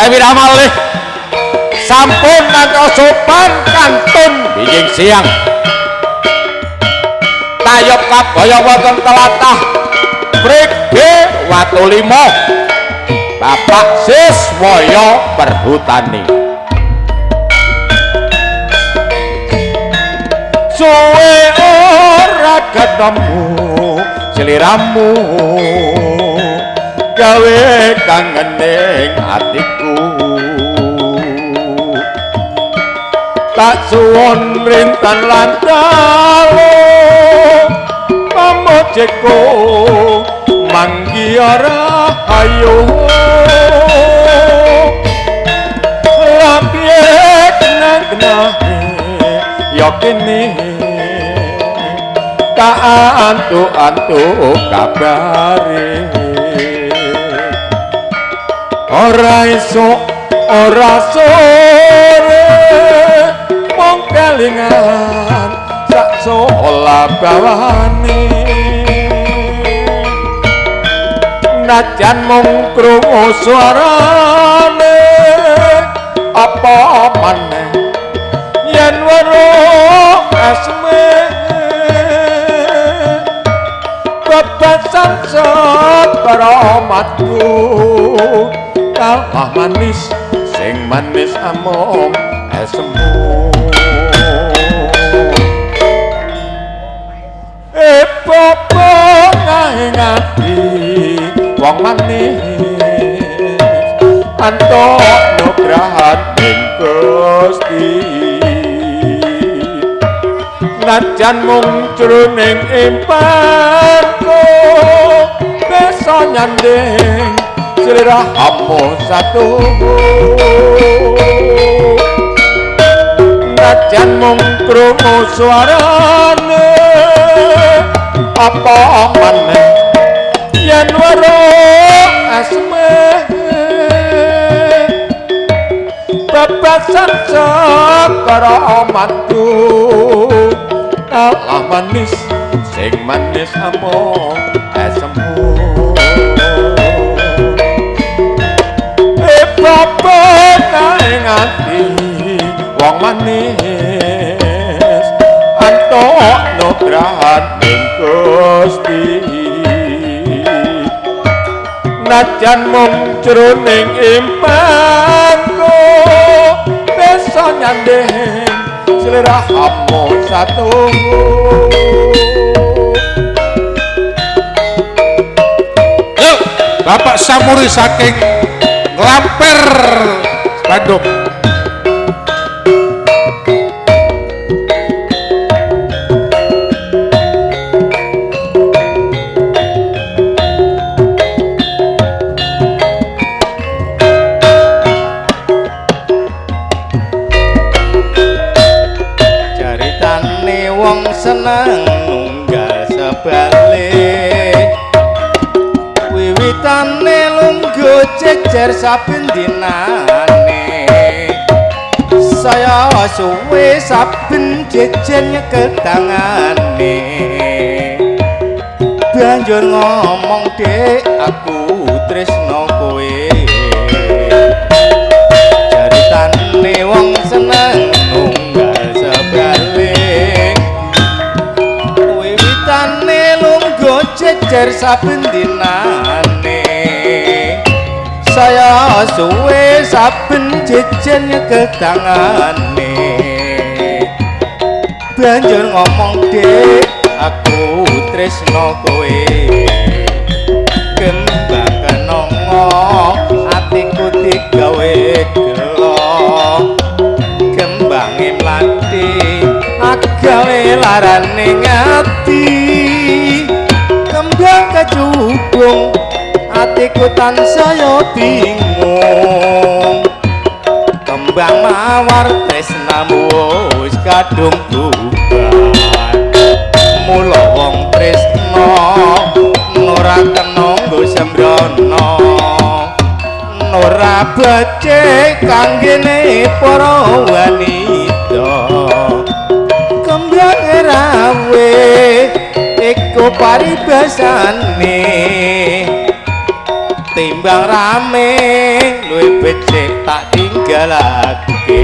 Sewira malih sampun ngantos sopan kantun bijing siang. Tayub kabaya wonten telatah Prige Watulima Bapak Siswaya Perhutani. Suwe ora ketemu sliramu gawe kangening atiku, tak suwun rintan lan dalu pamojeko manggi rahayu lampiye kenang-kenahe ya kene tak antuk-antuk kabare ora esuk ora sore mung kelingan sak sola bawane najan mung krungu suarane apa maneh yen weruh esme bebasan sepromatku kalah manis sing manis amung esemu. Popo ngae ngati wong manis antuk nugrahan ing Gusti najan mung jroning impanku bisa nyanding sliramu satu najan mung krungu suarane apa maneh yen weruh esme bebasan sakara madu kalah manis sing manis amung esemu. Popo kae ngati wong manis antuk nugrahan ing Gusti najan mung jroning impanku bisa nyanding sliramu satu. Yuk, Bapak Samuri saking Nglamper Bandung. Caritane wong seneng nunggal sebalik wiwitane lungguh jejer saben dinane saya suwe saben jejer nyekel tangane banjur ngomong dek aku tresno kowe. Caritane wong seneng nunggal sebalik wiwitane lungguh jejer saben dinane saya suwe saben jejer nyekel tangane banjur ngomong dek aku tresno kowe kembang kenongo atiku digawe gelo kembange mlati agawe larane ngati kembang kecubung atiku tansaya bingung kembang mawar tresnamu wis kadung bubar mula wong tresna ora kena nggo sembrono ora becik kanggene para wanita kembang rawe iku paribasane timbang rame luwih becik ninggalake.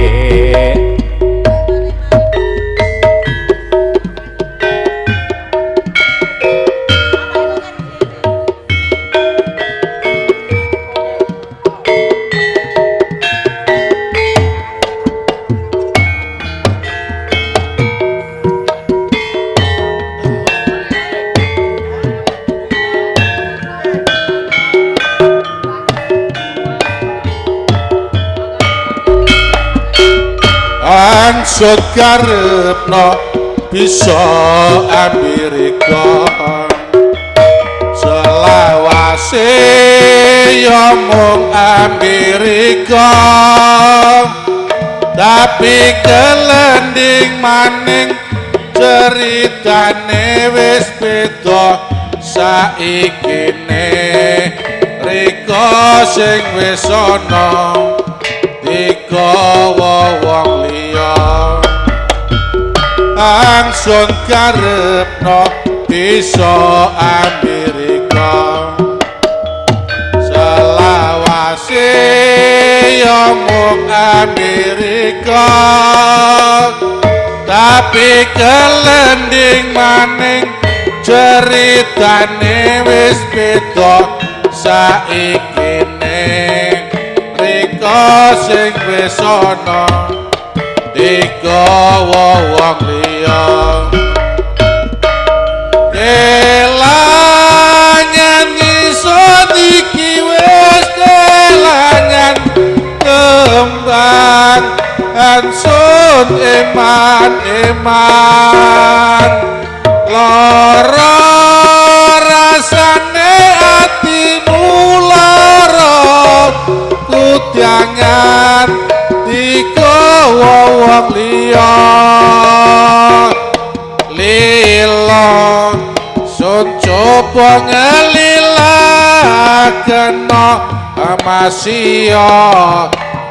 Angsut karepno bisa Amerika selawase ya mung Amerika, tapi kelending maning ceritane wis beda saiki ne rika sing wis ana digawa wong liya. Angsun karepno bisa Amerika selawase ya mung Amerika, tapi kelending maning ceritane wis beda saiki ne rika sing wis ana digawa wong liya. Kelangan ngisor iki wis kelangan kembang angsun eman eman lara rasane atimu lara kudangan digawa wong liya. Lila sun coba ngelilakena amasiya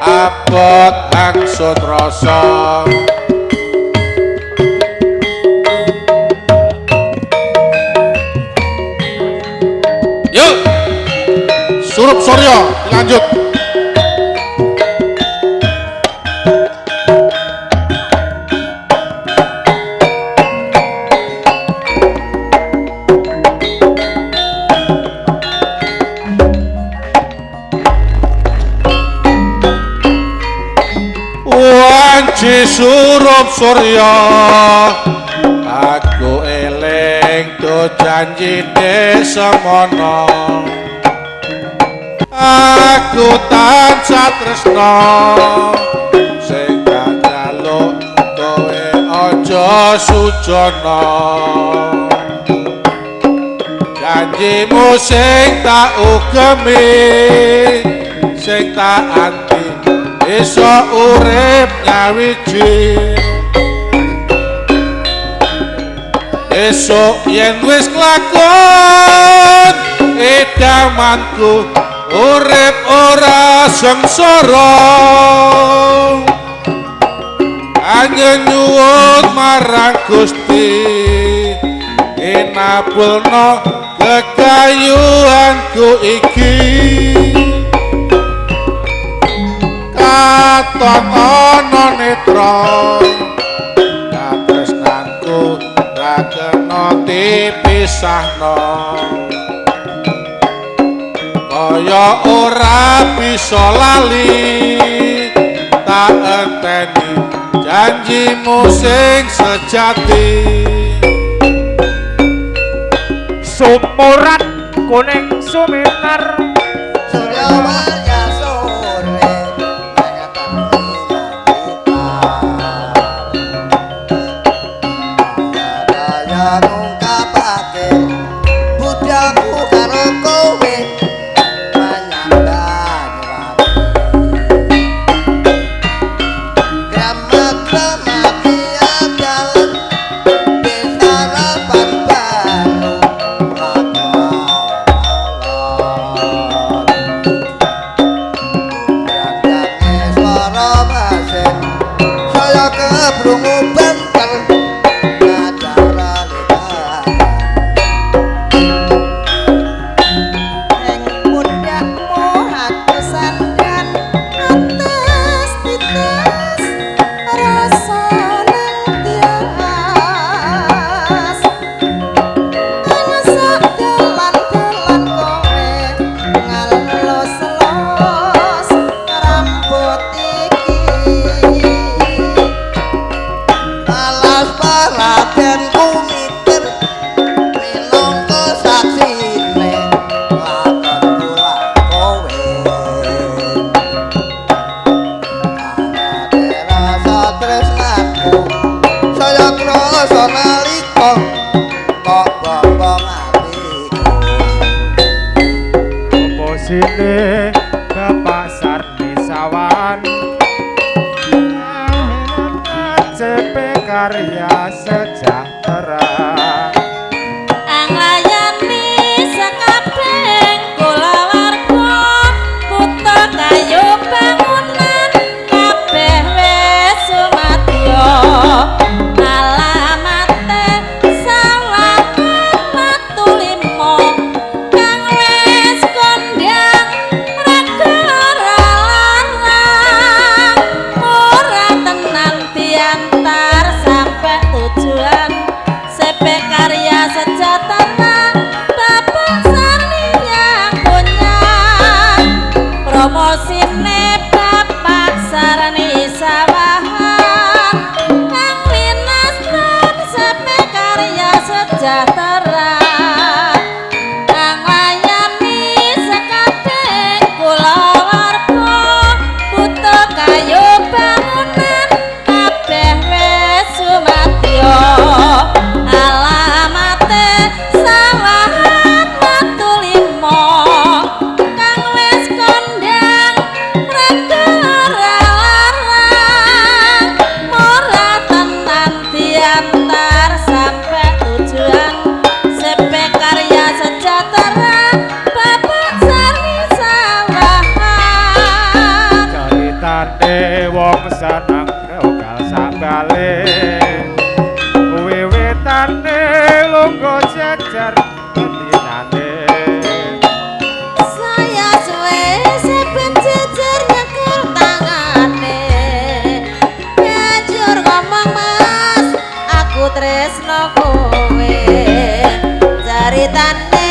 abot angsun rasa. Yuk Surup Suryo dilanjut. Wanci Surup Surya aku eling do janjine semono, aku tansah tresno sing njaluk kowe aja sujana, janjimu sing tak ugemi sing tak anti iso urip nyawiji. Esuk yen wis klakon edamanku urip ora sengsara, hanya nyuwun marang Gusti inabulno kekayuanku iki. Katon ana netra katresnanku ra kena dipisahno, kaya ora bisa lali tak enteni janjimu sing sejati. Sumurat kuning suminar surya warya sore daya ngungkapake budaku karo kowe menyang Banyuwangi. Grama-grama piadalan besarapan baru mlaku alon-alon. Promosine Bapak Sarni Sawan CP Karya Sejahtera. Anglayani sekabeh kulawarga kutha kayu bangunan kabeh wis sumadyo alamate Sawahan Watu Limo kang wis kondhang rega ora larang ora tenan diantar sampe tujuan CP Karya Sejahtera Bapak Sarni yang punya promosine Bapak Sarni Sawahan kang winastan CP Karya Sejahtera kang layani sekabeh kulawarga kutha kayu bangunan kabeh wis sumadyo alamate Sawahan Watu Limo kang wis kondhang rega ora larang murah tenan diantar sampe tujuan CP Karya Sejahtera Bapak Sarni Sawahan. Ceritane wong seneng tunggal sabale wiwitane lungguh jejer dinane. Saya suwe saben jejer nyekel tangane banjur ngomong mas aku tresno kowe. Ceritane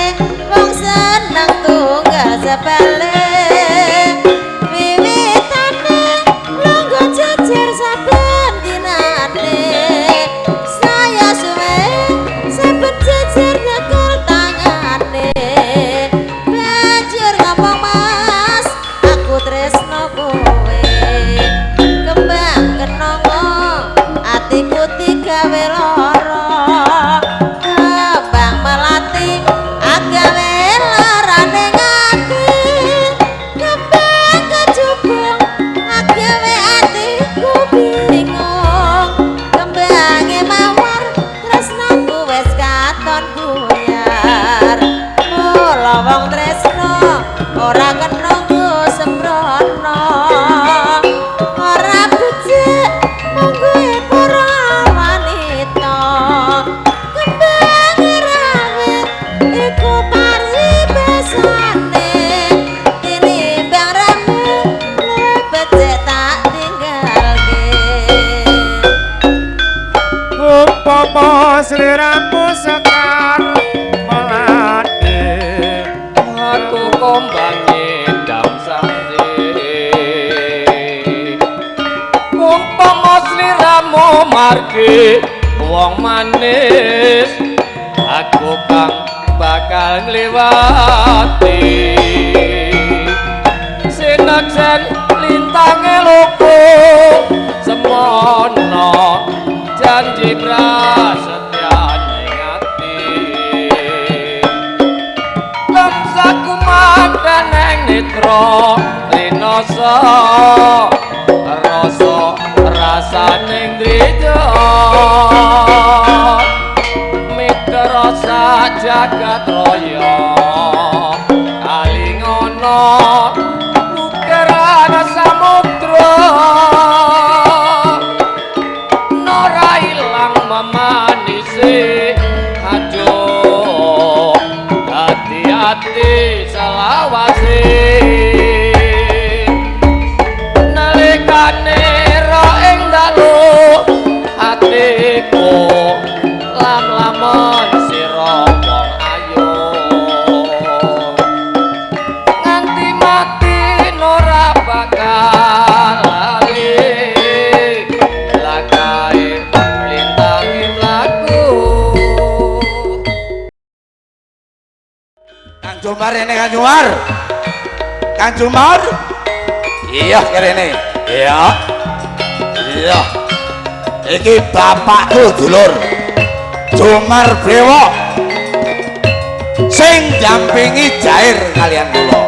wong seneng tunggal sebale wiwitane lungguh jejer saben dinane. Saya suwe saben jejer nyekel tangane banjur ngomong mas aku tresno kowe. Kembang kenongo atiku digawe lara kembang melati agawe larane ati kembang kecubung agawe atiku bingung kembange mawar tresnaku wis katon buyar mula wong tresno ora kena nggo sembrono ora becik mungguhe para wanita kembang rawit iku paribasane tinimbang rame luwih becik tak tinggalke. Umpama sliramu sekar melati aku kombange dam sari umpama sliramu margi wong manis aku kang bakal ngliwati senajan lintange loko semono janji prasetyane ati Lemsaku mandaneng netra linasa rasa rasaning dreja mitra jagat raya kalingono ukerana samudra nora ilang memanise aduh hati-hati selawase nalikane ra ing dalu atiku lam-lamon sira wong ayu nganti mati ora bakal lali lakae lintangi mlaku. Kang Jumar ini Kang Jumar. Kang Jumar. Iya kerene. Iya. Iya. Iki bapakku dulur. Jumar Brewok. Sing dampingi Jair kalian kula.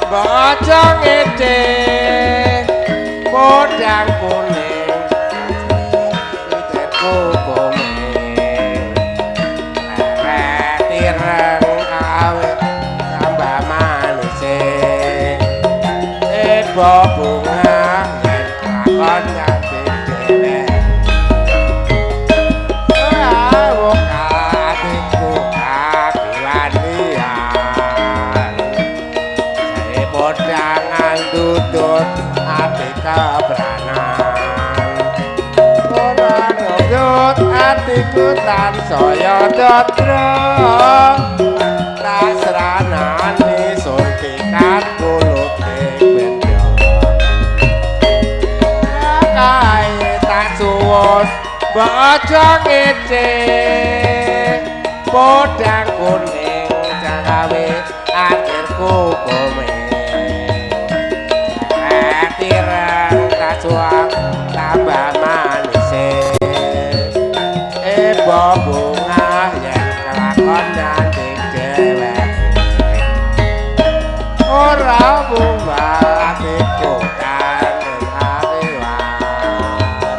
Mbok aja ngece podang kuning pitetku komeng leret ireng awe tambah manise ebo bunga yen lakon nyati dhewe ora atiku akiwanian podangan tutut ati kebranan ora nutut atiku tansaya datra tasranane suntikan kulute benda kae tak suwun mbok aja ngece podang kuning gawe atirku komeng tirang kasuang tambah manise ebo bunga yen kelakon nyanding dheweke ora bunga atiku tanggung ariwan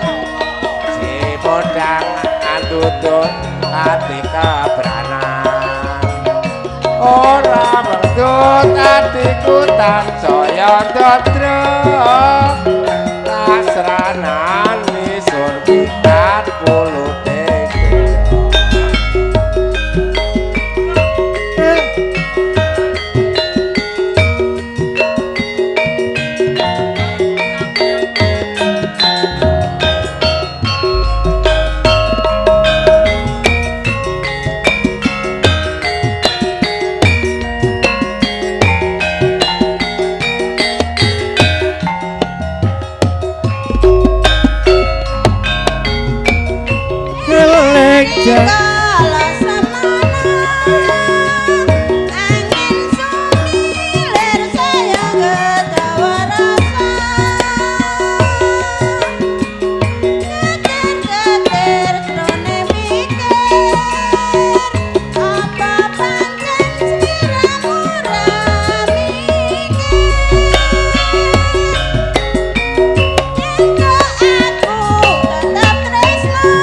si podang andutut ati kebranan ora merdut atiku tansaya datra tasranane surbikat kulute Kala semana angin sumilir saya ketawa rasa ketir-ketir krone mikir apa pancen sliramu ra mikir yen aku tetep tresno.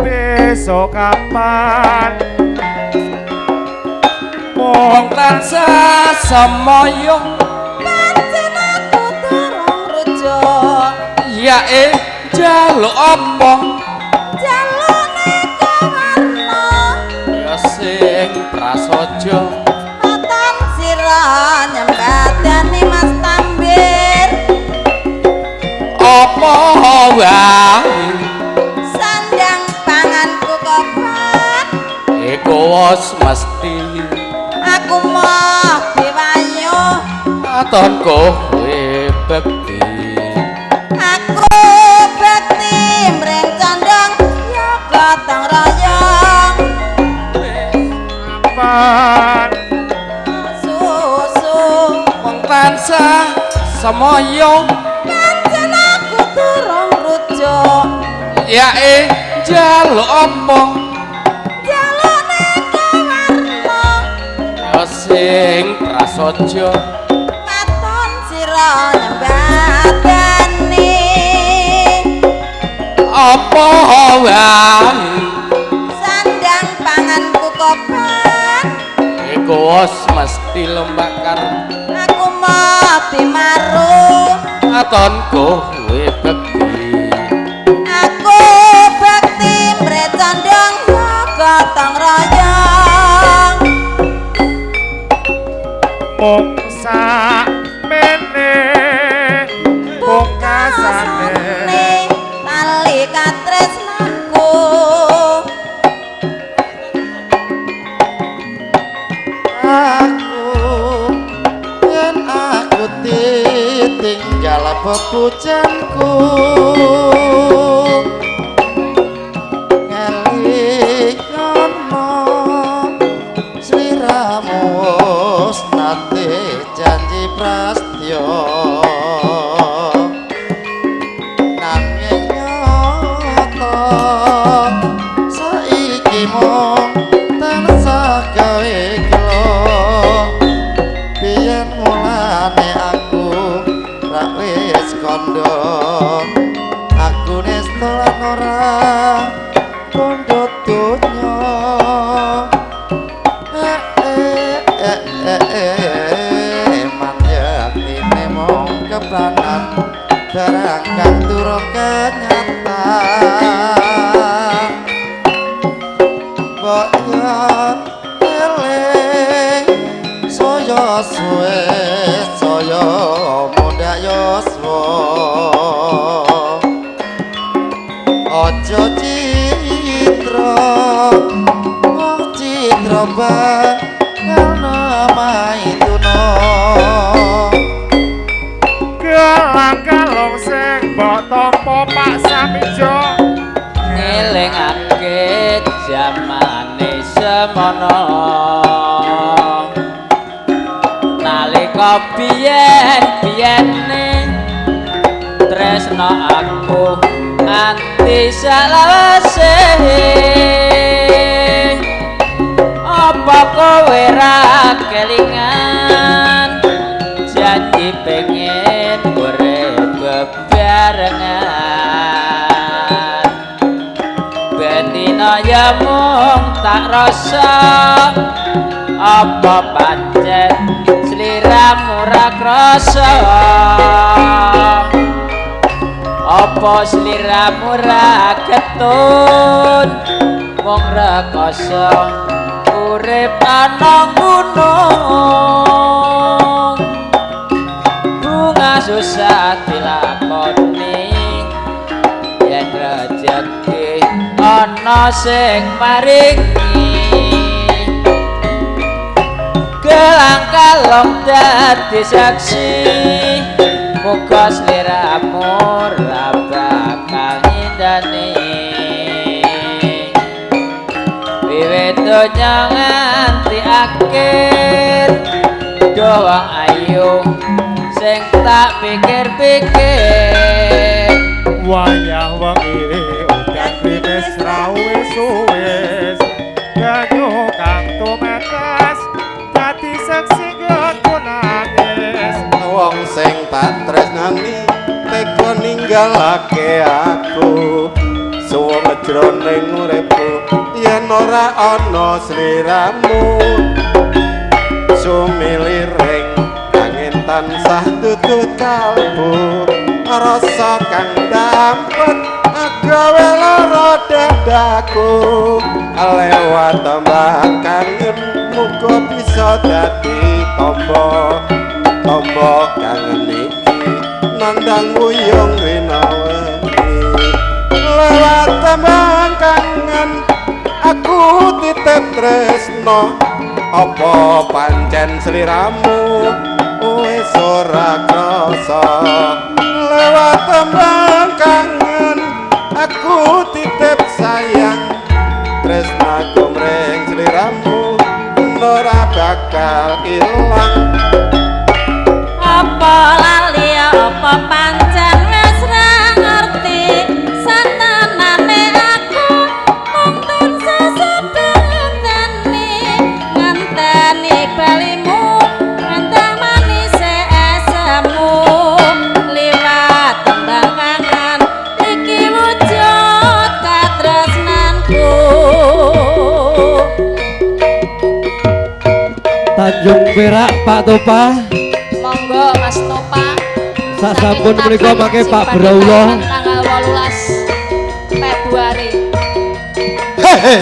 Besok kapan mung tansah semaya pancen aku durung rejo ya njaluk apa jalane kawarna ya sing prasaja. Waton sira nyembadani Mas Tambir. Apa wae sandang panganku kopat iku wis mesti. Aku moh diwayu waton kowe bekti. Aku bekti mring condong ya gotong royong. Kapan susu wong tansah semaya pancen aku durung rujuk. Yae njaluk apa jalukne kewarna ya sing prasaja. Waton sira nyembadani apa wae sandang panganku kopat iku wis mesti lembakar. Aku moh dimaru waton kowe bekti. Aku bekti mre condong gotong royong. Mung sakmene pungkasane tali katresnanku. Aku yen aku ditinggal bebujanku ngelikono sliramu wis nate janji prastya nanging nyata saiki mung tansah gawe gelo. Biyen mulane aku ra wis kandha, aku nesta lan ora kandha donya. Man yektine mung kepranan barang kang durung kenyataan. Mbok yo eling saya suwe saya mundhak yuswa. Aja citra wong citra bakal namaituna. Gelang kalung sing mbok tampa Pak Samijo ngelingake jamane semono nalika biyen-biyene tresna aku nganti salawase. Apa kowe ra kelingan janji pengen urip bebarengan. Bendina ya mung tak rasa apa pancen sliramu ra krasa. Apa sliramu ra ketun mung rekoso urip ana gunung. Bunga susah dilakoni yen rejeki ana sing maringi. Gelang kalong dadi saksi muga sliramu ra bakal nyindani. Wiwit donya nganti akhir do wong ayu sing tak pikir-pikir. Wayah wengi udan grimis ra wis-wis banyu kang tumetes dadi seksi nggonku nangis. Wong sing tak tresnani tega ninggalake aku suwung jroning uripku yen ora ana sliramu. Sumiliring angin tansah tutut kalbu rasa kang dampet aku Gawe lara dadaku lewat tembang kangen muga bisa dadi tombo tombo kangen iki nandang wuyung rina wengi lewat tembang kangen aku titip tresno apa pancen sliramu wis ora krasa lewat tembang kangen aku titip sayang tresnaku mring sliramu ora bakal ilang. Apa lali apa pancen wis ra ngerti satenane aku mung tansah sebenteni ngenteni balimu ngentah manise esemu liwat tembang kangen iki wujud katresnanku. Tanjung Perak Pak Topa. Monggo Mas Topa. Sasampun menika mangke Pak Braulo tanggal 18 Februari. Hehe.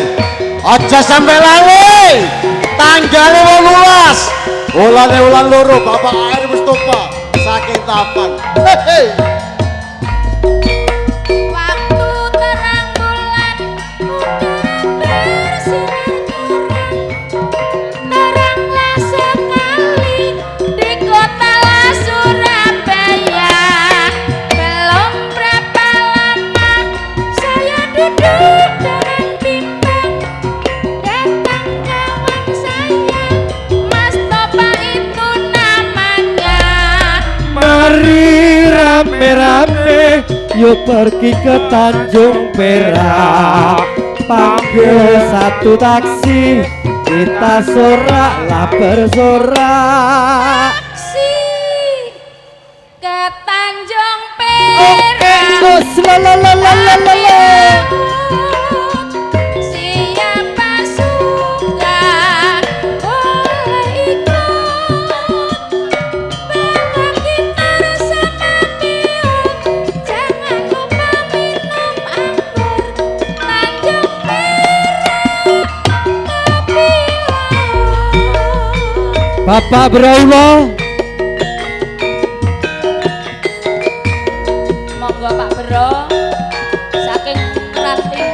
Aja sampe lali. Tanggale 18. Bulane wulan loro Bapak AR Mustofa saking Tapan. Hehe. Waktu terang bulan udara bersinar terang. Teranglah sekali di kota Surabaya. Belum berapa lama saya duduk dengan bimbang. Datang kawan saya, Mas Topa itu namanya. Mari rame-rame yuk pergi ke Tanjung Perak. Panggil satu taksi, kita soraklah bersorak. Taksi ke Tanjung Oke, Perak. terus la la la la la la la. Siapa suka boleh ikut. Bawa gitar sama pion, jangan lupa minum anggur. Tanjung Perak tepi laut. Bapak Braulo. Monggo Pak Bro saking Ranti.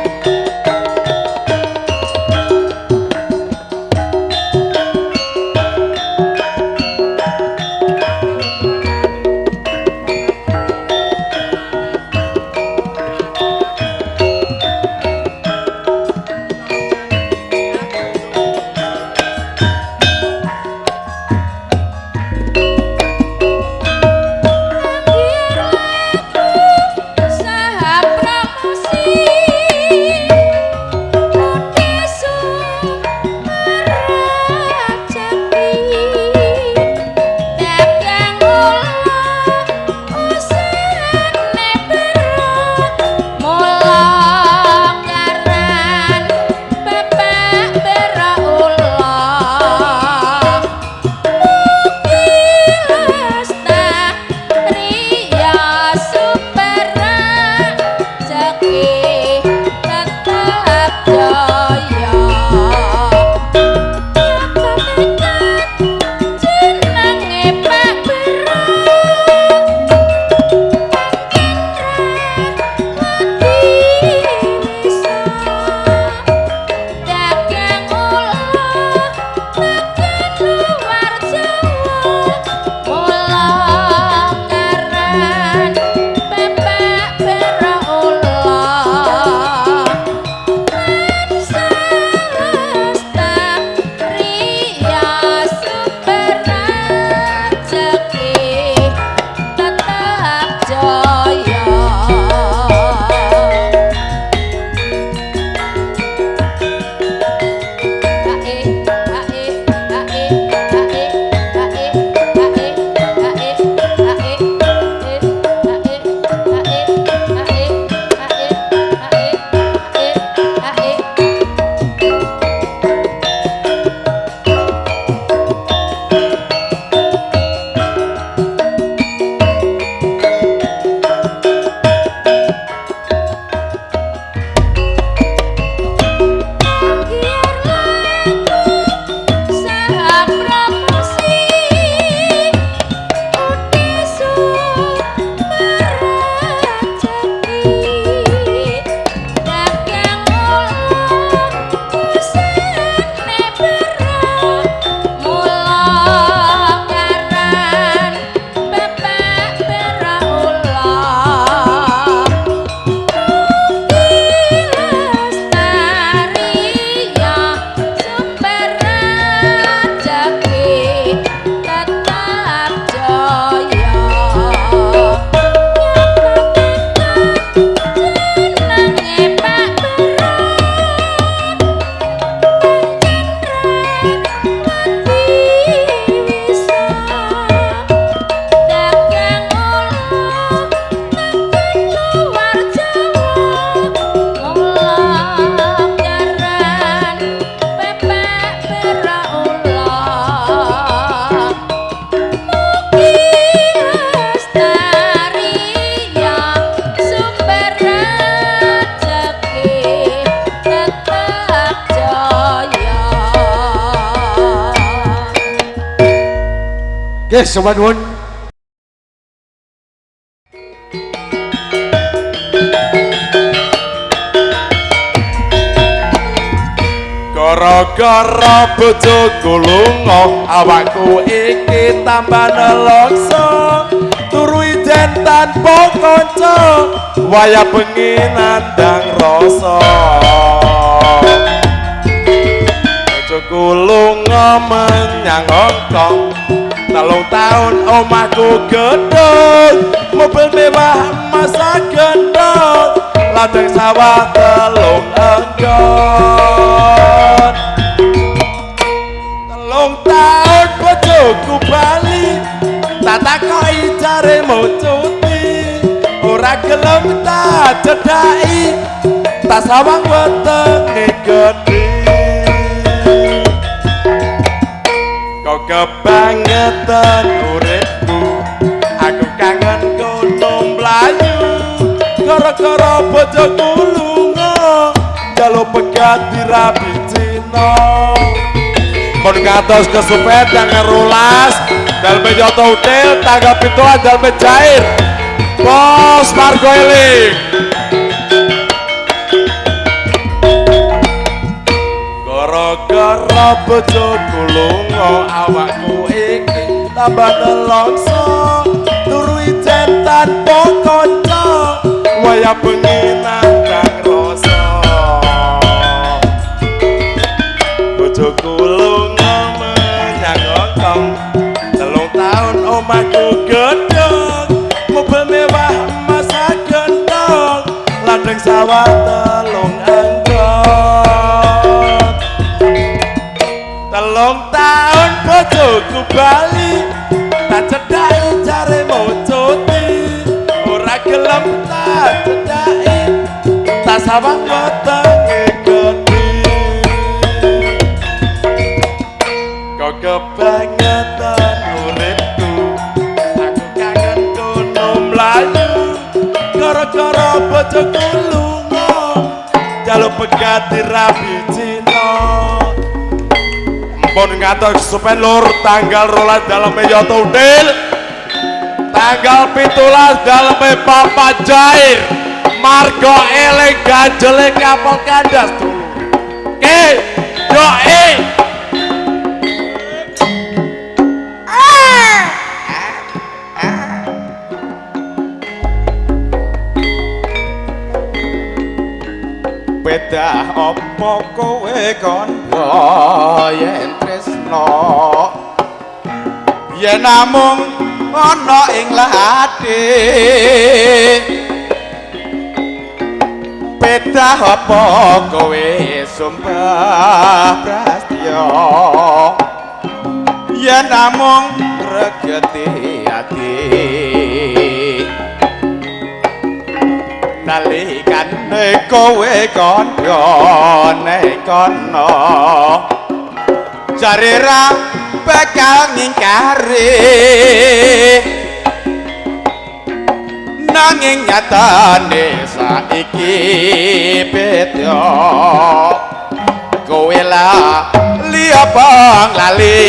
Nggih, sowan nuwun. Gara-gara bojoku lunga, awakku iki tambah nelongso, turu ijen tanpa kanca, wayah bengi nandang rasa. Bojoku lunga menyang Hongkong, 3 tahun omahku gedhong, mobil mewah masa gendong, ladang sawah 3 enggon. 3 tahun bojoku bali, tak takoki jare mau cuti, ora gelem tak cedhaki, tak sawang wetenge gedhe. Kok kebangetan uripku, aku kangen kono mlayu, gara-gara bojoku lunga, njaluk pegat dirabi Cina. Mun ngantos kesupen tanggal 12, daleme Yoto Hotel, tanggal 17 daleme Jair. Bos Margo Eling. Gara-gara bojoku lunga, awakku iki tambah nelongso, turu ijen tanpa kanca, wayah bengi nandang rasa. Bojoku lunga menyang Hongkong, 3 tahun omahku gedhong, mobil mewah masa gendong, ladang sawah 3 enggon. 3 tahun bojoku bali, tak cedhaki jare mau cuti, ora gelem tak cedhaki, tak sawang wetenge gedhe. Kok kebangetan uripku, aku kangen kono mlayu, gara-gara bojoku lunga, njaluk pegat dirabi Cina. Pun ngantos kesupen lur, tanggal 12 daleme Yoto Hotel, tanggal 17 daleme Papa Jair, Margo Eling ganjele kapal kandas dulu. Oke, doe. Bedah apa kowe kandha yen tresna, yen namung ana ing lathi. Bedah apa kowe sumpah prastya, yen namung gregeti ati. Nalikane kowe kandha nek kono, jare ra bakal ngingkari, nanging nyatane saiki beda, kowe lali apa lali.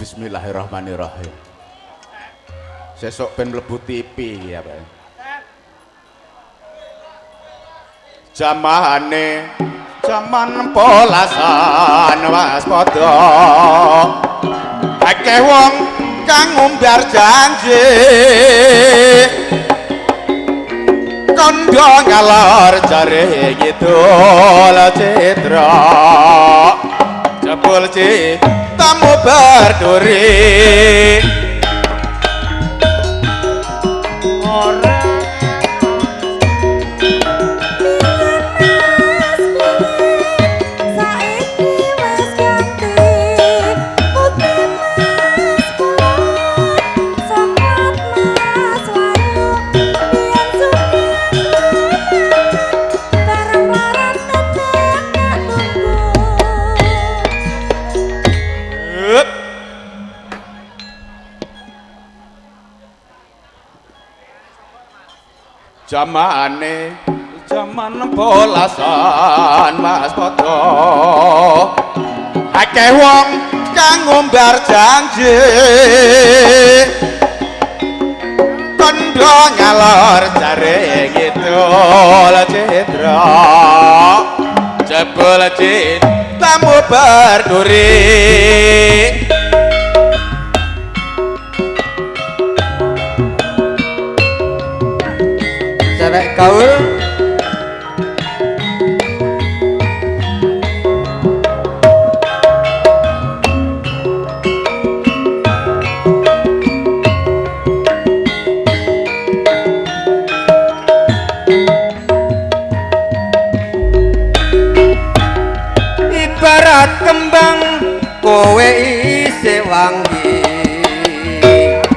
Bismillahirrahmanirrahim. Sesuk ben mlebu TV ya, Pak. Jamane jaman polasan waspada, akeh wong kang ngumbar janji, kandha ngalor jare ngidul citra, jebul cintamu berduri. Saiki wis Jamane jaman polasan Mas Padha akeh wong kang ngumbar janji kandha ngalor jare ngidul citra jebul cintamu berduri. Cewek gaul ibarat kembang kowe isih wangi,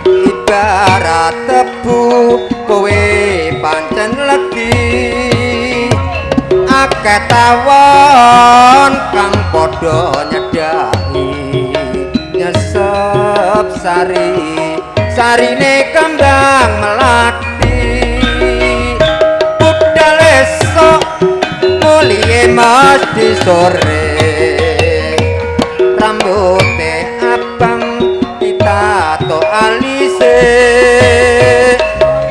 ibarat tebu kowe pancen legi, akeh tawon kang padha nyedhaki nyesep sari sarine kembang melati. Budal esuk mulihe mesti sore, rambute abang ditato alise,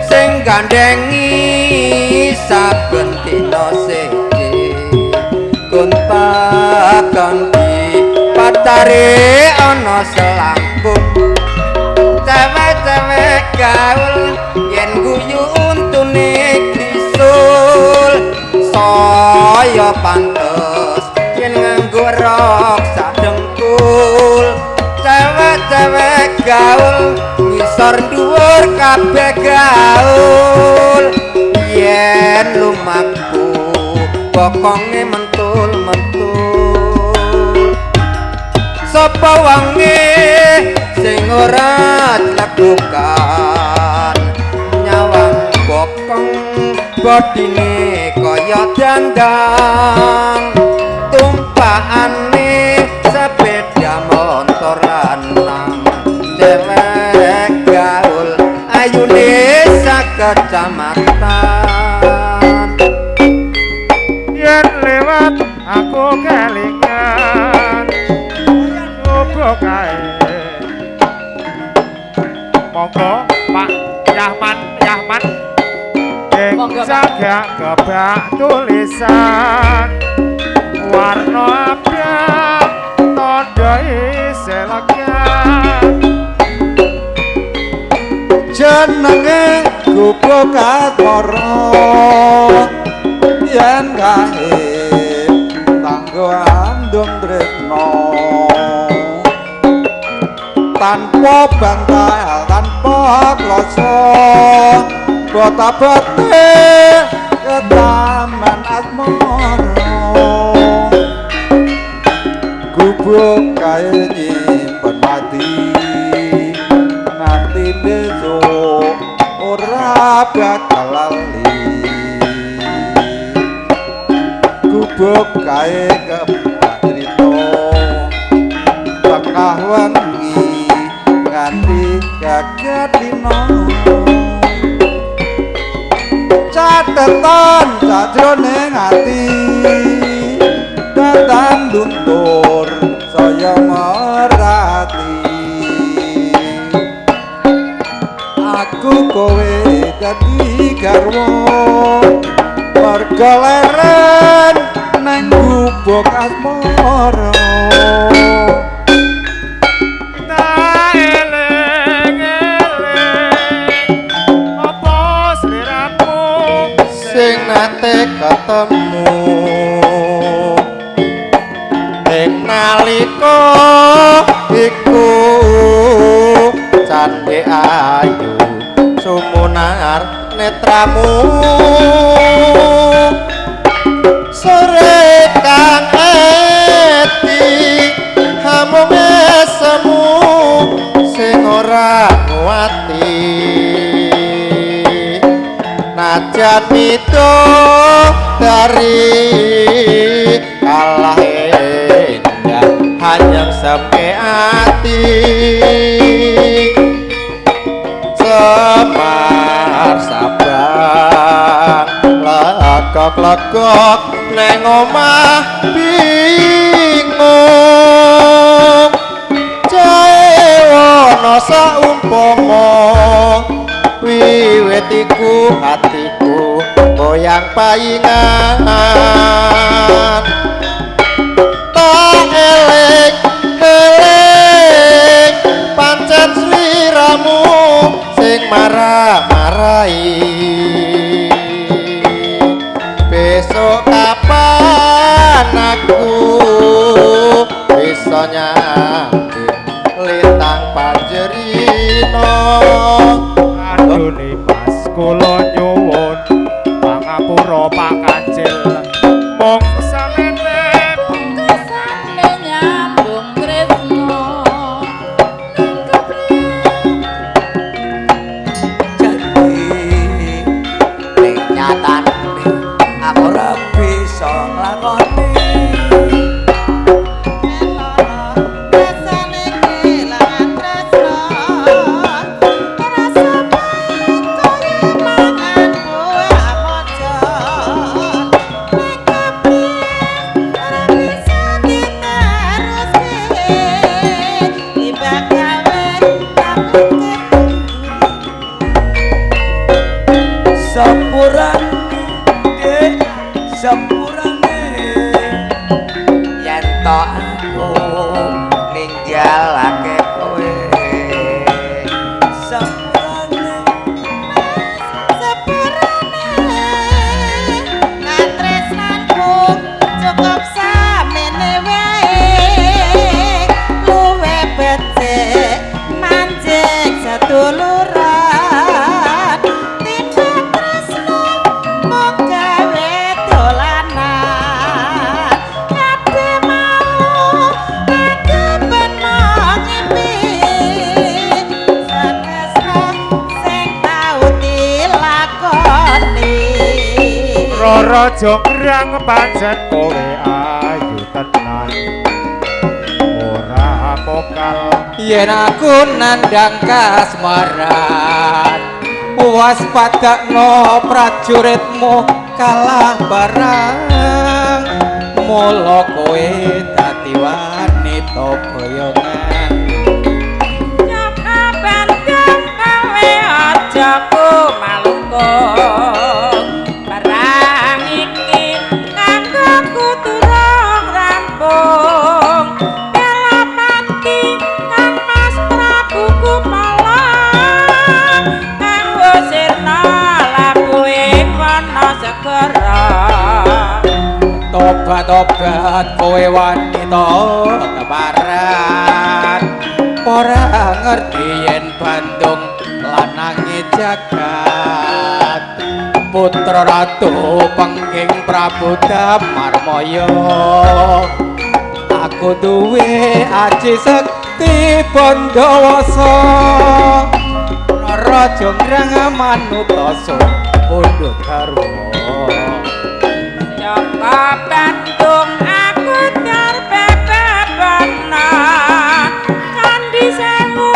sing gandhengi saben dina siji gonta-ganti pacare ana selangkung. Cewek-cewek gaul yen guyu untune grisul, saya pantes yen nganggo rok sak dengkul. Cewek-cewek gaul ngisor dhuwur kabeh gaul, yen lumaku bokonge mentul-mentul. Sapa wange sing ora cledukan nyawang bokong bodine kaya dandan, tumpakane sepeda motor lanang. Cewek gaul ayune sakecamatan. Yen lewat aku kelingan opo kae. Monggo Pak Yahman Yahman ing jaga kebak tulisan warna abang tandha isih legan. Jenenge gubuk asmara yen kae tanggo andung tresna, tanpa bantal tanpa kloso bota-bote ke taman asmara. Gubuk kae nyimpen mati nganti besok ora bakal lali. Gubuk kae kebak crita tengah wengi nganti jagat dina, catetan sajroning ati datan luntur saya merati. Aku kowe dadi garwa mergo leren nang gubuk asmara. Tak eling-eling apa sliramu sing nate ketemu ing nalika iku candhe ayu sumunar netramu. Sore kang eti hamung esemu sing ora nguati, najan itu dari kalah indah hanya sampai ati. Semar sabar Legok-legok neng omah bingung jae wana saumpama wiwit iku hatiku goyang paingan tak eling eling pancen sliramu sing marah-marahi besok kapan aku bisa nyampe lintang panjerino. Adune Mas kula nyuwun pangapura Pak Kancil mung samene kesane nyambung tresno ning kepriye jadi ning nyatane aku ora bisa nglakoni rasane kelangan tresno rasa pahit kaya mangan buah mojo ning kepriye ora bisa diteruske tiba gawe aku sepurane Dik sepurane yen to aku ninggalake kowe sepurane sepurane katresnanku cukup samene wae luwe becik manjing seduluran timbang tresno mung gawe dolanan kabeh mau aku ben mung ngimpi tresno sing tau dilakoni. Roro Jonggrang pancen kowe ayu tenan ora pokal yen aku nandhang kasmaran waspadakno prajuritmu kalah barang mula kowe dadi wanita boyongan. Jaka Bandung kowe aja kumalukung perang iki kanggo kuturung rampung bela pati Kang Mas Prabu Kumala kanggo sirna labuhing wana segara. Tobat-tobat kowe wanita keparat ora ngerti yen Bandung lanange jagat putra ratu pengging Prabu Damarmaya aku duwe aji sekti Bandawasa Rara Jonggrang manuta sun pundhut garwa. Jaka Bandung aku terbebebana Candi Sewu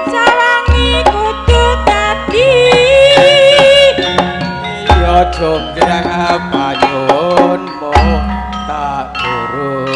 sawangi kudu dadi Iya Jonggrang panyuwunmu tak turuti.